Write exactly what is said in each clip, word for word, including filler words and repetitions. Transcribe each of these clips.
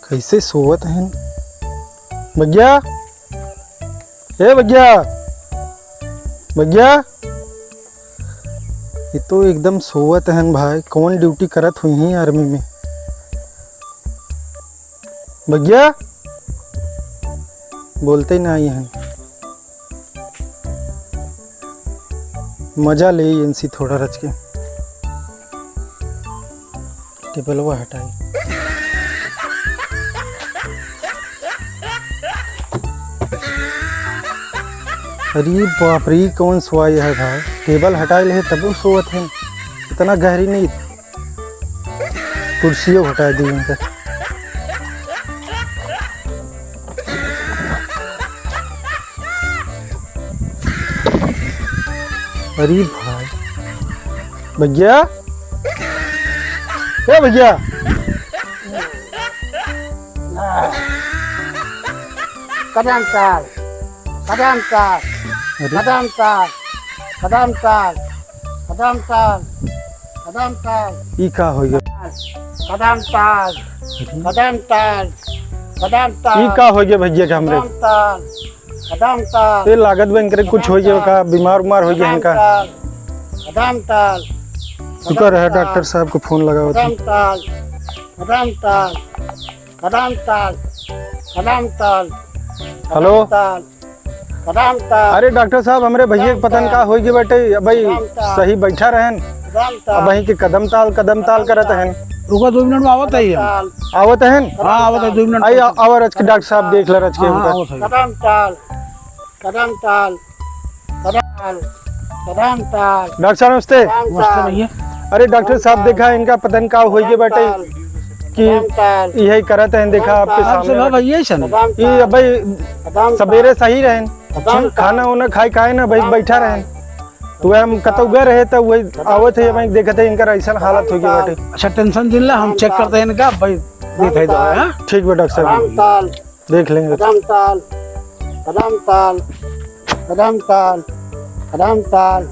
कैसे सोवत हन? भैया, ए भैया, भैया, ये तो एकदम सोवत हन भाई। कौन ड्यूटी करत हुई हैं आर्मी में? भैया, बोलते ही ना आई हन। मजा ले इनसी थोड़ा रच के। टेबलवा हटाई। अरे बाप रे, ई कौन सोवाई है भाई? टेबल हटाई ले तबो सोवत है। इतना गहरी नहीं। कुर्सियों हटा दी इनका। अरे भाई, भैया, ए भैया, कदम ताल, कदम ताल, अरे। कदम ताल, कदम ताल, कदम ताल, कदम ताल। ई का हो गया? कदम ताल, अरे। कदम ताल, कदम ताल। ई का हो गया भैया के हमरे? कदम ताल, कदम ताल। ये लागत बा इनकरे कुछ हो गया का, बीमार उमार हो गया इनका। कदम ताल, कदम ताल। शुक्र है डॉक्टर साहब को फोन लगावत है। कदम ताल, कदम ताल। कदम ताल, कदम ताल, हेलो। कदम ताल, कदम ताल। अरे डॉक्टर साहब, हमरे भैया के पता न का होई गए बाटे, अब भाई कदम ताल। सही बैठा रहन, कदम ताल। अब वहीं के कदम ताल, कदम ताल करत हन। रुको, दो मिनट में आवत है हम। कदम ताल। आवत हन? हाँ, आवत है, दो मिनट। आई, आ-, आवा रच के डॉक्टर साहब देख ले रच के हाँ, उनका। आवत है। कदम ताल, कदम ताल, कदम ताल, कदम ताल। डॉक्टर साहब, नमस्ते। कदम नमस्ते ताल। भैया। अरे, डॉक्टर साहब, कदम ताल। देखा, इनका पता न का होई गए बाटे कदम ताल। कि कदम ताल। यही करत हैं, देखा, कदम आपके ताल। सामने। आपसे भैया, ऐसा नहीं। कदम ये ताल। अब भाई कदम ताल। सवेरे सही रहन, कदम ताल। खाना उना खाए, खाए ना भाई, कदम बैठा ताल। रहन। तो वह हम कतौ गए रहे, तो वही कदम आवत है, ताल। वही देखत है, इनका ऐसा हालत हो गया बाटे। अच्छा, टेंशन जिन ला, हम चेक करते हैं इनका, भाई, देख है दवा, हाँ? ठीक बा, डॉक्टर साहब। कदम ताल। देख लेंगे। कदम ताल, कदम ताल, कदम ताल, कदम ताल,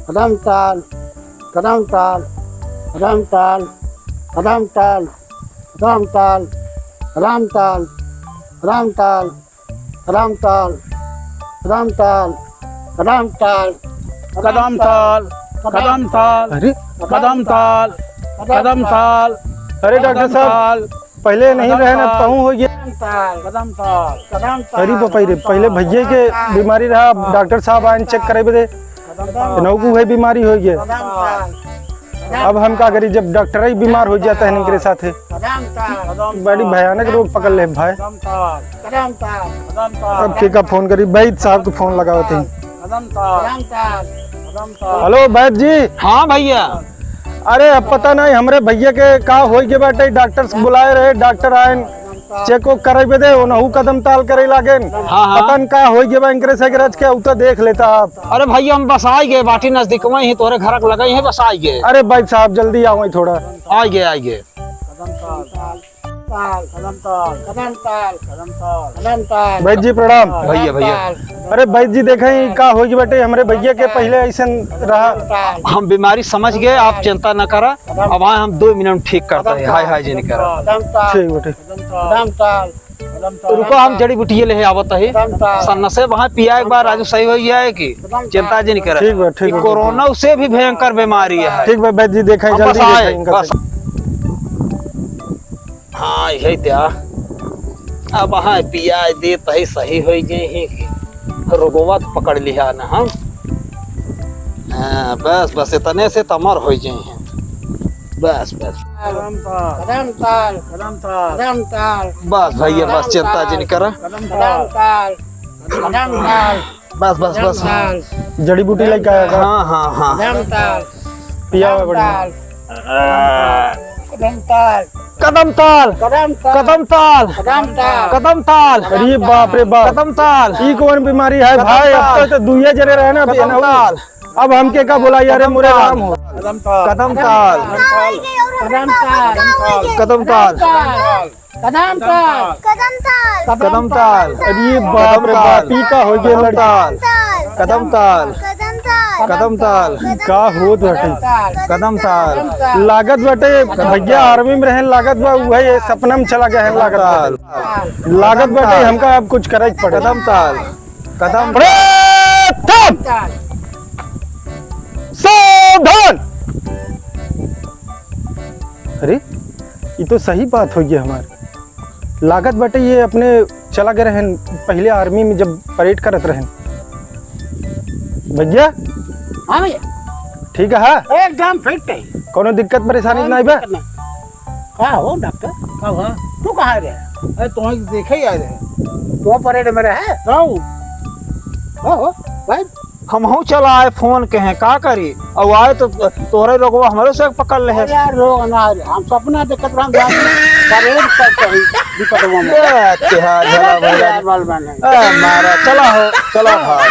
कदम ताल, कदम ताल, कदम ताल, कदम ताल, कदम ताल, कदम ताल, कदम ताल, कदम ताल, कदम ताल, कदम ताल, कदम ताल। अरे? कदम ताल, कदम ताल। अरे डॉक्टर साहब, कदम ताल। पहले नहीं रहे ना, कदम ताल। तहूँ हो गया। कदम ताल। कदम ताल। अरे बाप रे, पहले भैया के बीमारी रहा, अब डॉक्टर साहब आए चेक करे बदे। कदम ताल। नौकू है बीमारी हो गया। कदम ताल। अब हम का करी जब डॉक्टर ही बीमार हो जाता है इनके साथे? कदम ताल। बड़ी भयानक रोग पकड़ ले भाई। कदम ताल। कदम ताल। अब के का फोन करी? वैद साहब को फोन लगावत ही। कदम ताल। कदम ताल। हेलो वैद जी। हाँ भैया। अरे अब पता नहीं हमरे भैया के का होई गए बाटे, डॉक्टर से बुलाए रहे, डॉक्टर आयन चेक उक करे बदे, ओनहु कदम ताल करे लागेन। हाँ, हाँ। पता न का होई गए बा इनकरे से गरज के, उ तो देख लेता आप। अरे भैया हम बस आइ गए, बाटी नजदीक में ही तोहरे घर के लगे ही बस आइ गए। अरे भाई साहब जल्दी आओ थोड़ा। आइ गए, आइ गए। कदम ताल, कदम ताल, कदम ताल, कदम ताल। वैद जी प्रणाम। भैया, भैया। अरे वैद जी देखे ही का होई गए बाटे, हमरे भैया के पहले ऐसन रहा। हम बीमारी समझ गए, आप चिंता न करा। अब आए हम दो मिनट ठीक करते हैं। हाय, हाय जी नहीं करा। ठीक बाटे। कदम ताल। कदम ताल। रुको, हम जड़ी बूटी ले आवत है। कदम ताल। सन्ना से वहाँ पिया एक बार, राजू सही हो गया है कि कदम ताल। चिंता जी नहीं करे। ठीक बा, ठीक बा। कोरोना से भी भयंकर बीमारी है। ठीक बा, वैद जी देखा हम जल्दी बस आए, देखा इनका बस। सही। हाँ, यही त्या। अब हाँ पिया देत है, सही हो जाए है कि रोगवा तो पकड़ लिया ना हम। हाँ, बस, बस इतने से तमर हो जाए हैं। बस, बस। कदम ताल। कदम ताल। कदम ताल। कदम ताल। बस भैया, बस कदम चिंता ताल। जिन करा। कदम ताल। कदम ताल। बस, बस, बस। कदम ताल। जड़ी बूटी लेके आया था। हाँ, हाँ, हाँ। कदम ताल। पिया हुआ कदम बढ़िया। ताल। कदम ताल। कदम ताल। कदम ताल। कदम ताल। कदम ताल। कदम ताल। अरे बाप रे बाप। कदम ताल। ई कौन बीमारी है कदम भाई? अब ताल। तो, तो दुइया जने रहे ना, अब कदम ये ना हो। ताल। अब हमके का बोला यार, कदम मोरे ताल। राम हो। कदम ताल। कदम ताल। कदम ताल। कदम ताल। कदम ताल। कदम ताल। अरे बाप रे बाप, ई का हो गया कदम लड़की? ताल। कदम ताल। कदम ताल। कदम ताल। का होत बाटे? कदम ताल। लागत बाटे भैया आर्मी में रहेन, लागत बा उहे सपना में चला गए हैं, लागत बाटे। लागत बाटे हमका अब कुछ करे के पड़े। कदम ताल। कदम प्रथम। सावधान। अरे, ये तो सही बात हो गया हमार। लागत बाटे ये अपने चला गए रहन पहले आर्मी में जब परेड करत रहन। भैया, हाँ भैया। ठीक है, हाँ? एकदम फिट है। कोनो दिक्कत परेशानी नहीं बा? दिक्कत नहीं। का हो डॉक्टर? का हुआ? तू कहाँ रहे? अरे, तुम्हें देखे ही आए रहे। तू परेड में रहे? का हो? हो, हो, भाई। हमहू चला आए, फोन के हैं, का करी? अब आए तो तोहरे रोगवा हमरे से पकड़ ले है। अरे यार, रोग ना रे, हम सपना देखत रहन, जान परेड करते हैं, विपटवा में। ए, तिहार भला भला। यार, बाल बने। ए, मारा, चला हो, चला भाई।